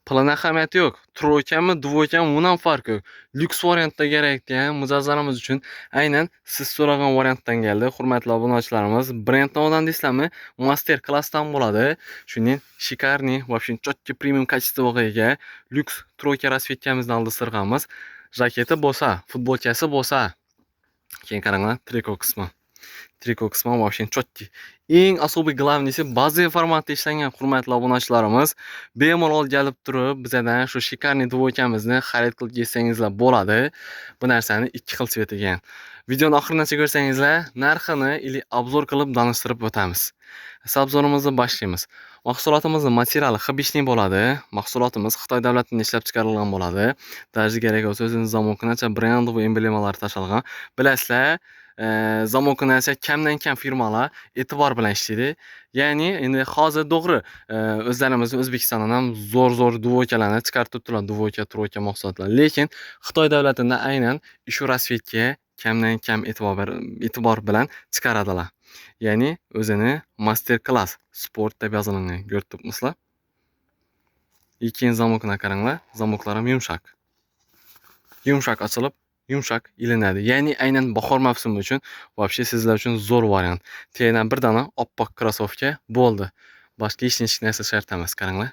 Pulini ahamiyati yo'q. Тройка mi, двойка mi, undan farqi yo'q. Lyuks variantda kerak degan mijozlarimiz uchun aynan siz so'ragan variantdan keldi. Hurmatli obunachilarimiz, brendni olgan deysizlarmi? Master klassdan bo'ladi. Shuning шикарный, вообще четкий premium качество ga ega lyuks тройка расцветка mizni oldirtirganmiz. Jaketi bo'lsa, futbolkasi bo'lsa, keyin qaranglar, triko qismi. Triko qismi вообще четкий. Eng особый главный si bazaviy formatda ishlangan, hurmatli obunachilarimiz. Bemalol kelib turib, bizadan shu шикарный двойка mizni xarid qilib kelsangizlar bo'ladi. Bu narsani ikki xil цвет ekan. Videoni oxirigacha ko'rsangizlar, narxini или обзор qilib tanishtirib o'tamiz. Обзор imizni boshlaymiz. Mahsulotimizni materiali хибишный bo'ladi. Mahsulotimiz Xitoy davlatida ishlab chiqarilgan bo'ladi. Даже kerak bo'lsa, o'zini замок inacha брендовый emblemalar tashalgan. Bilasizlar, замок ina kamdan kam firmalar e'tibor bilan ishlaydi. Ya'ni endi hozir to'g'ri, o'zlarimizni O'zbekistondan ham zo'r-zo'r двойка larni chiqarib turibdilar, двойка, тройка mahsulotlar. Lekin Xitoy davlatida aynan shu расцветка kamdan kam e'tibor bilan chiqaradilar. Ya'ni o'zini master klass sport deb yozilgan, ko'rib turibmisizlar. Keyin замок ina qaranglar, замок lar ham yumshoq. Yumshoq ochilib, yumshoq ilinadi. Ya'ni aynan bahor mavsumi uchun вообще sizlar uchun zo'r variant. Tagidan bir dona oppoq krossovka bo'ldi. Boshqa hech hech narsa shart emas, qaranglar.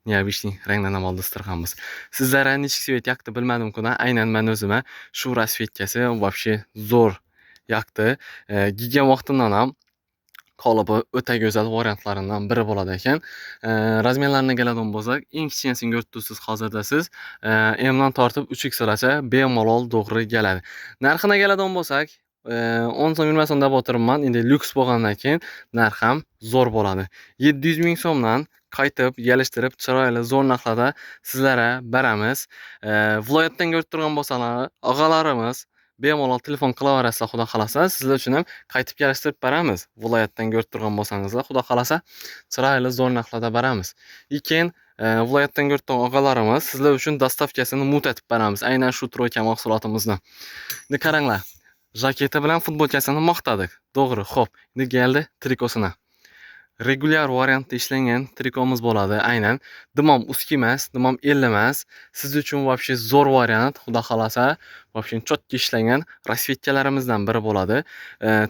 Необычный rangdan ham oldirtirganmiz. Sizlarga nechik цвет yoqdi bilmadim kuna, aynan men o'zima shu расцветка si вообще zo'r yoqdi. Kiygan vaqtimdan ham qolipi o'ta go'zal variantlaridan biri bo'ladi ekan. Размер larini keladigan bo'lsak, eng kichkinasini ko'rib turibsiz hozirda siz. M dan tortib 3XL gacha bemalol to'g'ri keladi. Narxina keladigan bo'lsak, 10 so'm, 20 so'm deb o'tiribman. Endi lyuks bo'lgandan keyin narx ham zo'r bo'ladi. 700 ming so'mdan qaytib kelishtirib, chiroyli zo'r narxlarda sizlarga beramiz. Viloyatdan ko'rib turgan bo'lsalar, og'alarimiz bemalol telefon qilaverasizlar, xudo xohlasa. Sizlar uchun ham qaytib kelishtirib beramiz. Viloyatdan ko'rib turgan bo'lsangizlar, xudo xohlasa, chiroyli zo'r narxlarda beramiz. И keyin viloyatdan ko'rib turgan og'alarimiz, sizlar uchun доставка sini mutatib beramiz. Aynan shu тройка mahsulotimizni. Endi qaranglar, jaketi bilan futbolkasini maqtadik. To'g'ri, xo'p. Endi keldi trikosini. Regulyar variantda ishlangan trikomiz bo'ladi aynan. Dim узкий emas, dim elli emas. Siz uchun вообще zo'r variant, xudo xohlasa, вообще четко ishlangan расцветка larimizdan biri bo'ladi.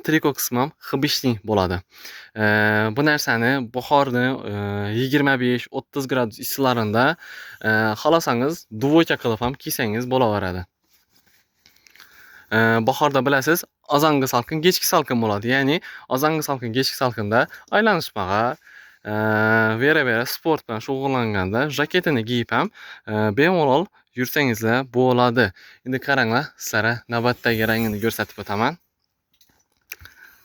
Triko qismi ham хибишный bo'ladi. Bu narsani bahorni 25-30 gradus issiqlarida xohlasangiz двойка qilib ham kiysangiz bo'laveradi. Bahorda bilasiz, azongi salqin, kechki salqin bo'ladi. Ya'ni azongi salqin, kechki salqinda aylanishmaga, vera-vera sport bilan shug'ullanganda jaketini kiyib ham bemalol yursangizlar bo'ladi. Endi qaranglar, sizlarga navbatdagi rangini ko'rsatib o'taman.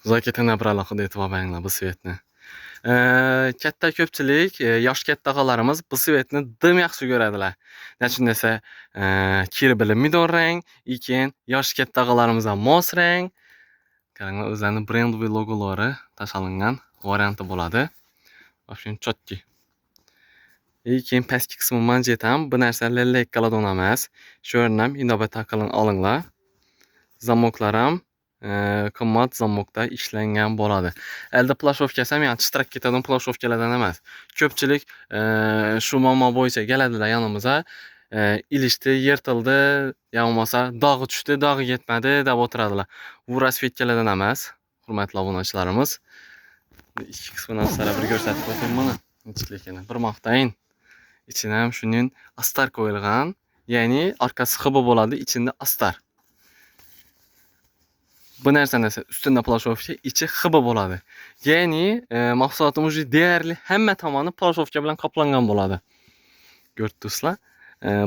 Jaketini bir alohida e'tibor beringlar bu цвет ni. Katta ko'pchilik, yosh katta og'alarimiz bu цвет ni dim yaxshi ko'radilar. Nechun desa, kiri bilinmaydigan rang, и keyin yosh katta og'alarimiz ham mos rang. Qaranglar, o'zlarining брендовый logolari tashalangan varianti bo'ladi. Вообще четкий. И keyin pastki qismi manjet ham bu narsa lillak qiladigan emas. Shu yerni ham inobatga olinglar. Замок lar ham qimmat замок da ishlangan bo'ladi. Elda плащёвка si ham, ya'ni titrab ketadigan плащёвка lardan emas. Ko'pchilik shu muammo bo'yicha keladilar yonimizga. Ilishdi, yirtildi, yo bo'lmasa dog'i tushdi, dog'i ketmadi deb o'tiradilar. Bu расцветка lardan emas, hurmatli obunachilarimiz. Ichki qismini sizlarga bir ko'rsatib o'tay mana nechikligini. Bir maqtayin. Ichini ham shuning astar qo'yilgan. Ya'ni orqasi ХБ bo'ladi, ichida astar. Bu narsani esa ustida плащёвка, ichi ХБ bo'ladi. Ya'ni mahsulotimiz уже deyarli hamma tomoni плащёвка bilan qoplangan bo'ladi. Ko'rib turibsizlar.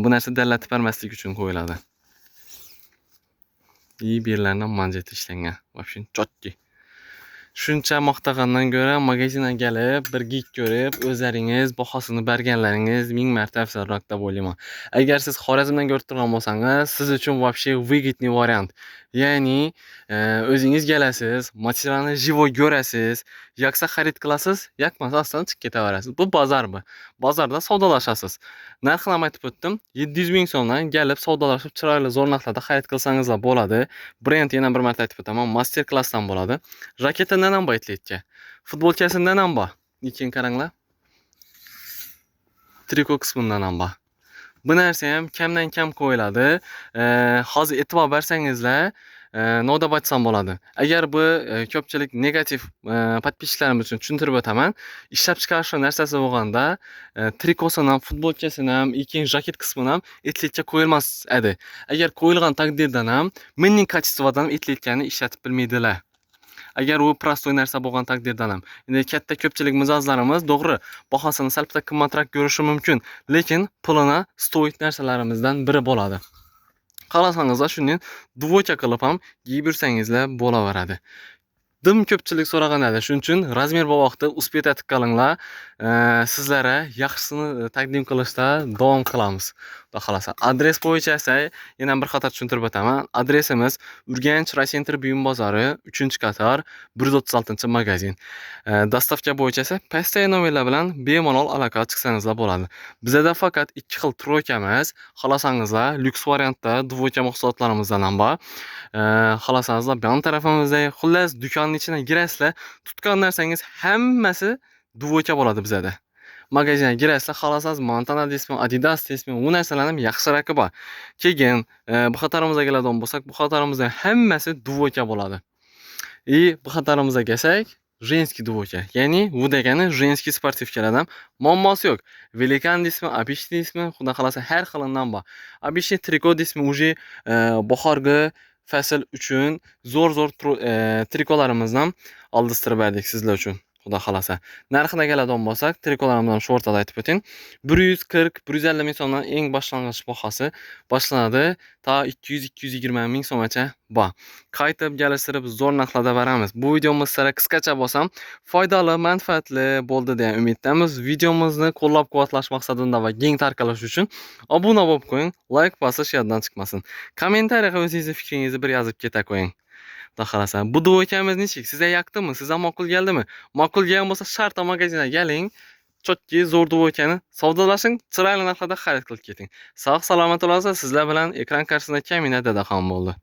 Bu narsa dallatib bermaslik uchun qo'yiladi. И bu yerlaridan manjet ishlangan. Вообще четкий. Shuncha maqtagandan ko'ra magazinga kelib, bir kiyib ko'rib, o'zlaringiz bahosini berganlaringiz ming marta afzalroq deb o'ylayman. Agar siz Xorazmdan ko'rib turgan bo'lsangiz, siz uchun вообще выгодный variant. Ya'ni o'zingiz kelasiz, materialni живой ko'rasiz, yoqsa xarid qilasiz, yoqmasa ostin chiqib ketaverasiz. Bu bozor bu. Bozorda savdolashasiz. Narxini ham aytib o'tdim. 700 ming so'mdan kelib savdolashib, chiroyli zo'r narxlarda xarid qilsangizlar bo'ladi. Brend yana bir marta aytib o'taman, master klassdan bo'ladi. Jaketidan ham bor aytlayotgan. Futbolkasidan ham bor. Keyin qaranglar. Triko qismidan ham bor. Bu narsa ham kamdan kam qo'yiladi. Hozir e'tibor bersangizlar, nodab aytsam bo'ladi. Agar bu ko'pchilik negativ подписчик larimiz uchun tushuntirib o'taman. Ishlab chiqarish narsasi bo'lganda, trikosini ham, futbolkasini ham, keyin jaket qismini ham etletga qo'yilmas edi. Agar qo'yilgan taqdirdan ham mening качество dan etletkani ishlatib bilmaydilar. Agar u простой narsa bo'lgan taqdirdan ham. Endi katta ko'pchilik mijozlarimiz to'g'ri bahosini sal bitta qimmatroq ko'rishi mumkin, lekin pulini стоит narsalarimizdan biri bo'ladi. Xohlasangizlar shundan двойка qilib ham kiyib yursangizlar bo'laveradi. Dim ko'pchilik so'ragan edi. Shuning uchun размер vaqti успеть etib qolinglar. Sizlarga yaxshisini taqdim qilishda davom qilamiz. Xudo xohlasa. Adres bo'yicha esa yana bir qator tushuntirib o'taman. Adresimiz Urganch Raycenter buyum bozori, 3-qator, 136-magazin. Доставка bo'yicha esa pastdagi nomerlar bilan bemalol aloqaga chiqsangizlar bo'ladi. Bizada faqat ikki xil тройка emas, xohlasangizlar lyuks variantda двойка mahsulotlarimizdan ham bor. Xohlasangizlar bu yon tarafimizda, xullas do'konning ichiga girasizlar, tutgan narsangiz hammasi двойка bo'ladi bizada. Magazinga girasizlar, xohlasangiz Montana deysizmi, Adidas deysizmi, u narsalarning ham yaxshiraqi bor. Keyin bu qatorimizga keladigan bo'lsak, bu qatorimizda hammasi двойка bo'ladi. И bu qatorimizga kelsak, женский двойка. Ya'ni bu degani женский спортивка lardan muammosi yo'q. Великан deysizmi, обычный deysizmi, xudo xohlasa har xilidan bor. Обычный triko deysizmi, уже bahorgi fasl uchun zo'r-zo'r trikolarimizni ham oldirib berdik sizlar uchun. Xudo xohlasa. Narxina keladigan bo'lsak, trikolarimizni shu o'rtada aytib o'ting. 140, 150 ming so'mdan eng boshlang'ich bahosi boshlanadi. Ta 200-220 ming so'mgacha bor. Qaytib kelishtirib zo'r narxlarda beramiz. Bu videomiz sizlarga qisqacha bo'lsam foydali, manfaatli bo'ldi degan umiddamiz. Videomizni qo'llab-quvvatlash maqsadida va keng tarqalishi uchun obuna bo'lib qo'ying, like bosish yoddan chiqmasin. Kommentariyaga o'zingizni fikringizni bir yozib keta qo'ying. Xudo xohlasa. Bu двойка miz nechik? Sizga yoqdimi? Sizga ma'qul keldimi? Ma'qul kelgan bo'lsa, shartta magazinga keling. Чётки zo'r двойка ni savdolashing, chiroyli narxlarda xarid qilib keting. Sog' salomat bo'lasiz. Sizlar bilan ekran qarshisida Kamina Dadaxon bo'ldi.